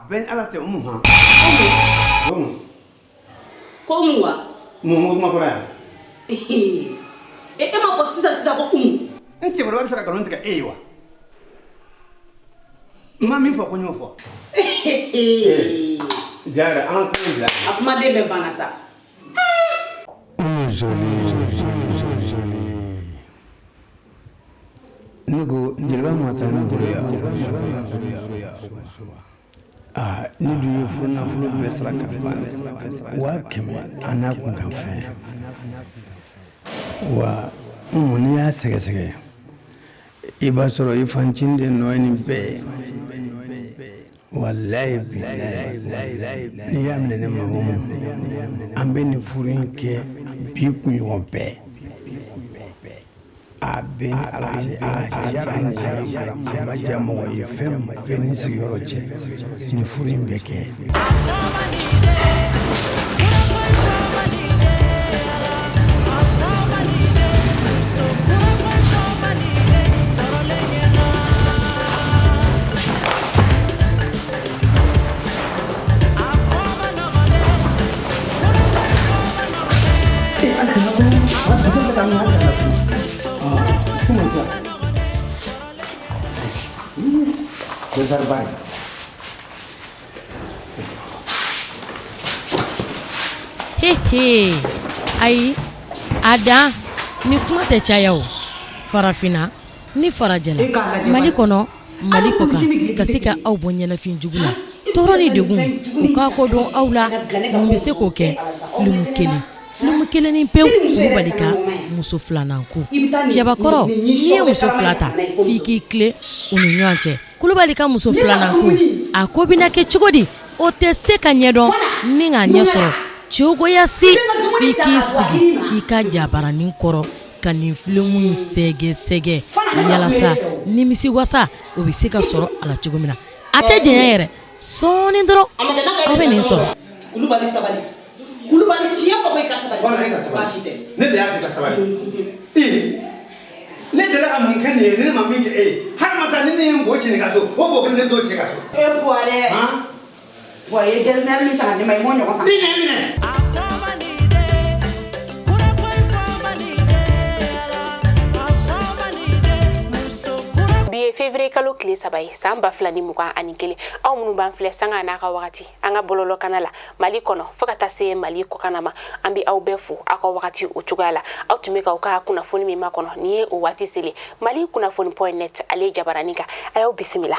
A bɛ ni Ala cɛ, Umu han. Umu. Ko Umu wa? Mun kuma fɔra yan? E, e m'a fɔ sisan sisan ko Umu. N cɛkɔrɔba bɛ se ka nkalon tigɛ e ye wa? N ma min fɔ ko n y'o fɔ. Ja yɛrɛ, an ka kuma in bila. A kumaden bɛɛ banna sa. Umu Zoli. Ne ko jeliba ma taa ne bolo yan. Aa, ne dun ye furu nafolo bɛɛ sara ka ban, 100,000 a n'a kunkan fɛn. Wa Umu, n'i y'a sɛgɛsɛgɛ, i b'a sɔrɔ i fancinin de nɔ ye nin bɛɛ ye. Walayi bilayi, n'i y'a minɛ ne ma, Umu, an bɛ nin furu in kɛ bi kunɲɔgɔn bɛɛ. A bɛ ni Ala cɛ, a ma diya mɔgɔ ye, fɛn bɛɛ ni sigiyɔrɔ cɛ, nin furu in bɛ kɛ. He ayi, a dan ni kuma tɛ caya o. Farafinna ni farajɛla, Mali kɔnɔ, Mali kɔkan, ka se ka aw bɔ ɲɛnafin jugu la, tɔɔrɔ ni degun, u k'a kɔ don aw la. Mun bɛ se k'o kɛ? Filimu kelen, filimu kelen ni pewu, Kulubali ka muso filanan ko. Cɛbakɔrɔ, n'i ye muso fila ta, f'i k'i tilen u ni ɲɔgɔn cɛ. Kulubali ka muso filanan ko, a ko bɛna kɛ cogo di? O tɛ se ka ɲɛdɔn ni k'a ɲɛ sɔrɔ cogoya si, f'i k'i sigi i ka jabaranin kɔrɔ ka nin filimu in sɛgɛsɛgɛ yalasa nimisiwasa o bɛ se ka sɔrɔ a la cogo min na. A tɛ janya yɛrɛ, sɔɔni dɔrɔn aw bɛ nin sɔrɔ. Kulubali, sabali. Kulubali, tiɲɛ fɔ ko i ka sabali. Fɔlɔ, e ka sabali. Baasi tɛ. Ne de y'a fɔ i ka sabali. Ee, ne delila ka mun kɛ nin ye ni ne ma min kɛ e ye? Hali ma taa ni ne ye n bo ci nin ka so, o bo kelen ne bɛ t'o ci ka so. E buwa dɛ. Han? Buwa ye getzner min san ka di ne ma, i m'o ɲɔgɔn san. I nɛn minɛ. Bi ye février kalo tile 3 ye, san 2021. Aw minnu b'an filɛ sanga n'a ka wagati an ka bɔlɔlɔkana la Mali kɔnɔ fo ka taa se Mali kɔkanna ma, an bɛ aw bɛɛ fo aw ka wagati o cogoya la. Aw tun bɛ k'aw ka kunnafoni min makɔnɔ, nin ye o waati selen Mali kunnafoni point net ale jabaranin kan. A y'aw bisimila.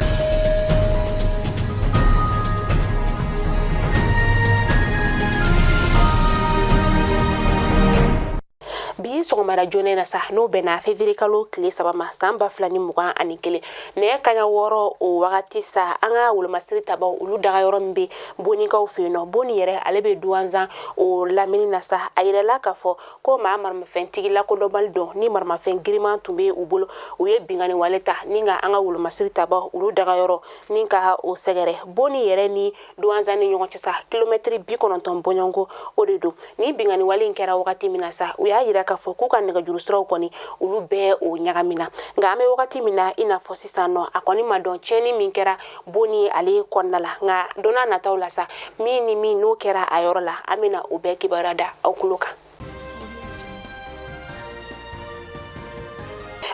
Bi sɔgɔmada joona na sa, n'o bɛnna février kalo tile 3 ma, san 2021, nɛgɛ kaɲa 6 o wagati sa, an ka wolomasiri tabaw olu daga yɔrɔ min bɛ Bonikaw fɛ yen nɔ, Boni yɛrɛ ale bɛ Duwanzan o lamini na sa, a yirala k'a fɔ ko maa maramafɛntigi lakodɔnbali dɔ ni maramafɛn giriman tun bɛ u bolo, u ye binkanni wale ta ni ka an ka wolomasiri tabaw olu daga yɔrɔ ni ka o sɛgɛrɛ. Boni yɛrɛ ni Duwanzan ni ɲɔgɔn cɛ sa, kilomɛtiri 90 bɔɲɔgɔnko o de don. Ni binkanni wale in kɛra wagati min na sa, u y'a yira k'a fɔ k'u ka nɛgɛjuru siraw kɔni olu bɛɛ o ɲagamina. Nka an bɛ wagati min na i n'a fɔ sisan nɔ, a kɔni ma dɔn tiɲɛni min kɛra Boni ale kɔnɔna la. Nka don n'a nataw la sa, min ni min n'o kɛra a yɔrɔ la, an bɛna o bɛɛ kibaruya da aw tulo kan.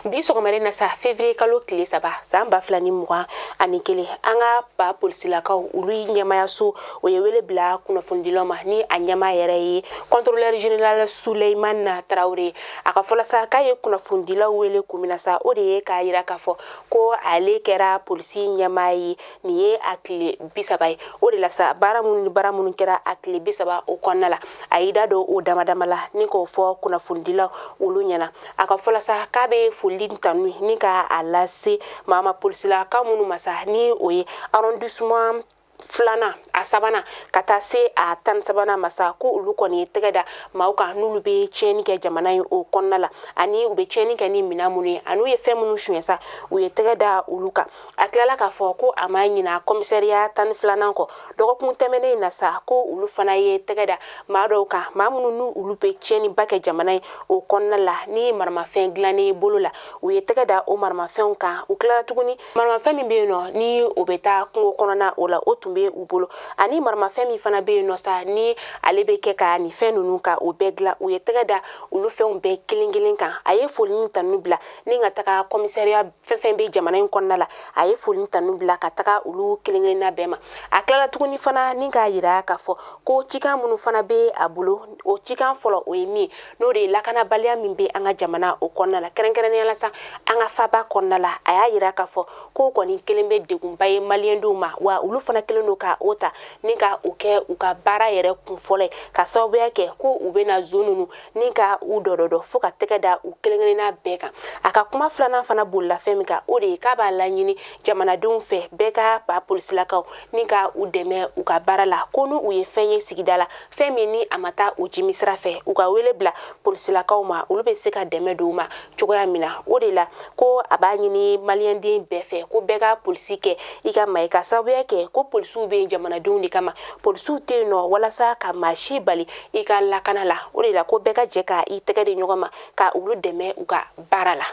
Bi sɔgɔmada na sa, février kalo tile 3, san 2021, an ka ba polisilakaw olu ɲɛmayaso o ye wele bila kunnafonidilaw ma ni a ɲɛmaa yɛrɛ ye contrôleur général Souleymane Traoré. A ka fɔla sa k'a ye kunnafonidilaw wele kun min na sa, o de ye k'a yira k'a fɔ ko ale kɛra polisi ɲɛmaa ye nin ye a tile 30 ye. O de la sa, baara minnu ni baara minnu kɛra a tile 30 o kɔnɔna la, a y'i da don o dama dama la ni k'o fɔ kunnafonidilaw olu ɲɛna. A ka fɔla sa k'a bɛ foli tanu ni ka a lase maa ma polisilakaw minnu ma sa, ni o ye arrondissement filanan, a sabanan ka taa se a 13nan ma sa, ko olu kɔni ye tɛgɛ da maaw kan n'olu bɛ tiɲɛni kɛ jamana in o kɔnɔna la, ani u bɛ tiɲɛni kɛ ni minɛn minnu ye, ani u ye fɛn minnu suɲɛ sa, u ye tɛgɛ da olu kan. A tilala k'a fɔ ko a ma ɲina commissariat 12nan kɔ dɔgɔkun tɛmɛnen in na sa, ko olu fana ye tɛgɛ da maa dɔw kan, maa minnu n'u olu bɛ tiɲɛniba kɛ jamana in o kɔnɔna la ni maramafɛn dilannen bolo la, u ye tɛgɛ da o maramafɛnw kan. U tilala tuguni maramafɛn min bɛ yen nɔ ni o bɛ taa kungo kɔnɔna o la, o tun tun bɛ u bolo, ani maramafɛn min fana bɛ yen nɔ sa, ni ale bɛ kɛ ka nin fɛn ninnu ka o bɛɛ dilan, u ye tɛgɛ da olu fɛnw bɛɛ kelen kelen kan. A ye foli ni tanu bila ni ka taga commissariat fɛn fɛn bɛ jamana in kɔnɔna la, a ye foli ni tanu bila ka taga olu kelen kelenna bɛɛ ma. A tilala tuguni fana ni k'a yira k'a fɔ ko cikan minnu fana bɛ a bolo, o cikan fɔlɔ o ye min, n'o de ye lakanabaliya min bɛ an ka jamana o kɔnɔna la, kɛrɛnkɛrɛnnenya la sa an ka faba kɔnɔna la. A y'a yira k'a fɔ ko kɔni kelen bɛ degunba ye maliyɛndenw ma, wa olu fana kelen don ka o ta ni ka o kɛ u ka baara yɛrɛ kun fɔlɔ ye, ka sababuya kɛ ko u bɛna zon ninnu ni ka u dɔdɔdɔ fo ka tɛgɛ da u kelen kelenna bɛɛ kan. A ka kuma filanan fana bolila fɛn min kan, o de ye k'a b'a laɲini jamanadenw fɛ bɛɛ ka ba polisilakaw ni ka u dɛmɛ u ka baara la, ko n'u ye fɛn ye sigida la, fɛn min ni a ma taa u jimi sira fɛ, u ka wele bila polisilakaw ma, olu bɛ se ka dɛmɛ don u ma cogoya min na. O de la ko a b'a ɲini maliyɛnden bɛɛ fɛ ko bɛɛ ka polisi kɛ i ka maa ye, ka sababuya kɛ ko polisiw bɛ yen jamanadenw de kama, polisiw tɛ yen nɔ walasa ka maa si bali i ka lakana la. O de la ko bɛɛ ka jɛ ka i tɛgɛ di ɲɔgɔn ma ka olu dɛmɛ u ka baara la.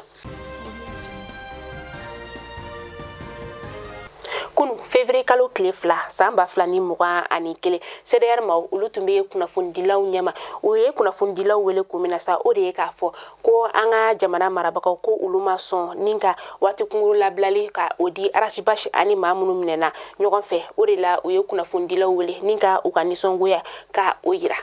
Kunu février kalo tile 2 san 2021, CDR maaw olu tun bɛ kunnafonidilaw ɲɛma. U ye kunnafonidilaw wele kun min na sa, o de ye k'a fɔ ko an ka jamana marabagaw ko olu ma sɔn ni ka waati kunkurun labilali ka o di Ras Bath ani maa minnu minɛna ɲɔgɔn fɛ. O de la u ye kunnafonidilaw wele ni ka u ka nisɔngoya ka o yira.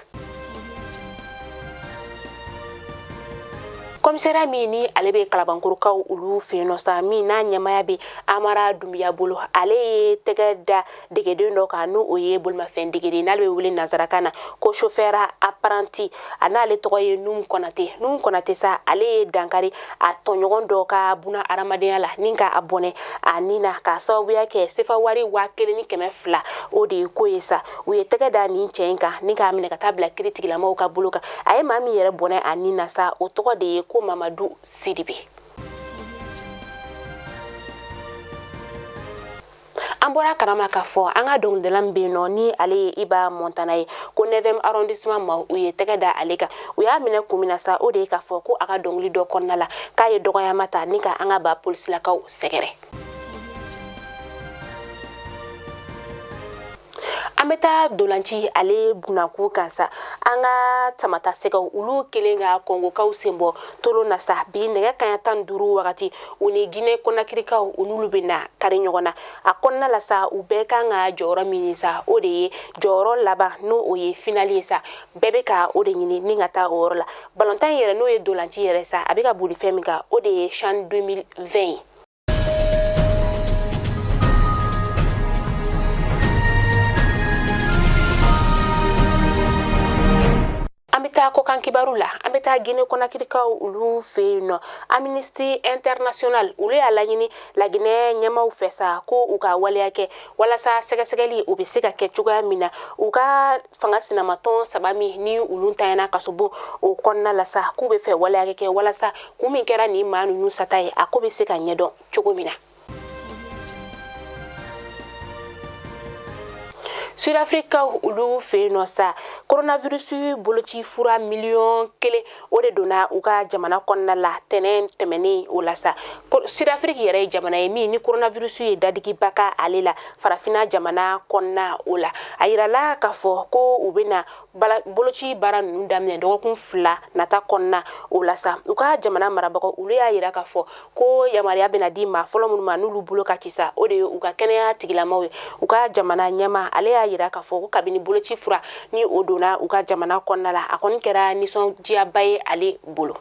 Commissariat min ni ale bɛ Kalabankorokaw olu fɛ yen nɔ sa, min n'a ɲɛmaaya bɛ Amara Dunbiya bolo, ale ye tɛgɛ da degeden dɔ kan, n'o ye bolimafɛn degeden, n'ale bɛ wele nansarakan na ko chauffeur apprenti, a n'ale tɔgɔ ye Num Konate. Num Konate sa, ale ye dankari a tɔɲɔgɔn dɔ ka buna hadamadenya la ni ka a bɔnɛ a ni na, k'a sababuya kɛ sefa wari 1200, o de ye ko ye sa. U ye tɛgɛ da nin cɛ in kan ni k'a minɛ ka taa bila kiritigilamaw ka bolo kan. A ye maa min yɛrɛ bɔnɛ a ni na sa, o tɔgɔ de ye ko Mamadu Sidibe. An bɔra kalama k'a fɔ an ka dɔnkilidala min bɛ yen nɔ, ni ale ye Iba Montana ye, ko 9e arrondissement maaw u ye tɛgɛ da ale kan. U y'a minɛ kun min na sa, o de ye k'a fɔ ko a ka dɔnkili dɔ kɔnɔna la k'a ye dɔgɔyama ta ni ka an ka ba polisilakaw sɛgɛrɛ. An bɛ taa dolanci ale bunakun kan sa. An ka samata sɛgɛw olu kelen ka kɔngokaw sen bɔ tolon na sa bi nɛgɛ kaɲa 15 wagati, u ni Guinée Conakrykaw u n'olu bɛ na kari ɲɔgɔn na. A kɔnɔna la sa, u bɛɛ kan ka jɔyɔrɔ min sa, o de ye jɔyɔrɔ laban, n'o o ye finali ye sa. Bɛɛ bɛ ka o de ɲini ni ka taa o yɔrɔ la. Balontan in yɛrɛ, n'o ye dolanci yɛrɛ sa, a bɛ ka boli fɛn min kan, o de ye CHAN 2020 ye. An bɛ taa kɔkan kibaru la. An bɛ taa Guinée Conakrykaw olu fɛ yen nɔ. Amnesty International olu y'a laɲini Laginɛ ɲɛmaaw fɛ sa, ko u ka waleya kɛ walasa sɛgɛsɛgɛli o bɛ se ka kɛ cogoya min na, u ka fanga sinamatɔn saba min ni olu tanyana kasobon o kɔnɔna la sa, k'u bɛ fɛ waleya kɛ walasa kun min kɛra nin maa ninnu sata ye, a ko bɛ se ka ɲɛdɔn cogo min na. Sud-Afrikaw olu fɛ yen nɔ sa, coronavirus boloci fura 1 miliyɔn o de donna u ka jamana kɔnɔna la tɛnɛn tɛmɛnen o la sa. Sud-Afrique yɛrɛ ye jamana ye min ni coronavirus ye dadigiba ka ale la farafinna jamana kɔnɔna o la. A yirala k'a fɔ ko u bɛna boloci baara ninnu daminɛ dɔgɔkun 2 nata kɔnɔna o la sa. U ka jamana marabagaw olu y'a yira k'a fɔ ko yamaruya bɛna di maa fɔlɔ minnu ma n'olu bolo ka ci sa, o de ye u ka kɛnɛya tigilamaw ye. U ka jamana ɲɛmaa ale y'a yira k'a fɔ ko kabini boloci fura ni o donna u ka jamana kɔnɔna la, a kɔni kɛra nisɔndiyaba ye ale bolo.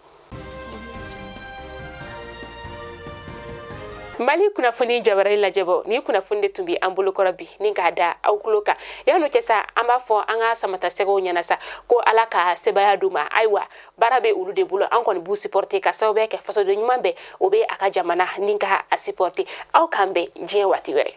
Mali kunnafoni jabarani lajɛbɔ, ni kunnafoni de tun bɛ an bolokɔrɔ bi ni k'a da aw tulo kan. Yan'o cɛ sa, an b'a fɔ an ka samata sɛgɛw ɲɛna sa ko Ala ka sebaya d'u ma. Ayiwa, baara bɛ olu de bolo, an kɔni b'u supporter ka sababuya kɛ fasoden ɲuman bɛɛ o bɛ a ka jamana ni ka a supporter. Aw k'an bɛn diɲɛ waati wɛrɛ.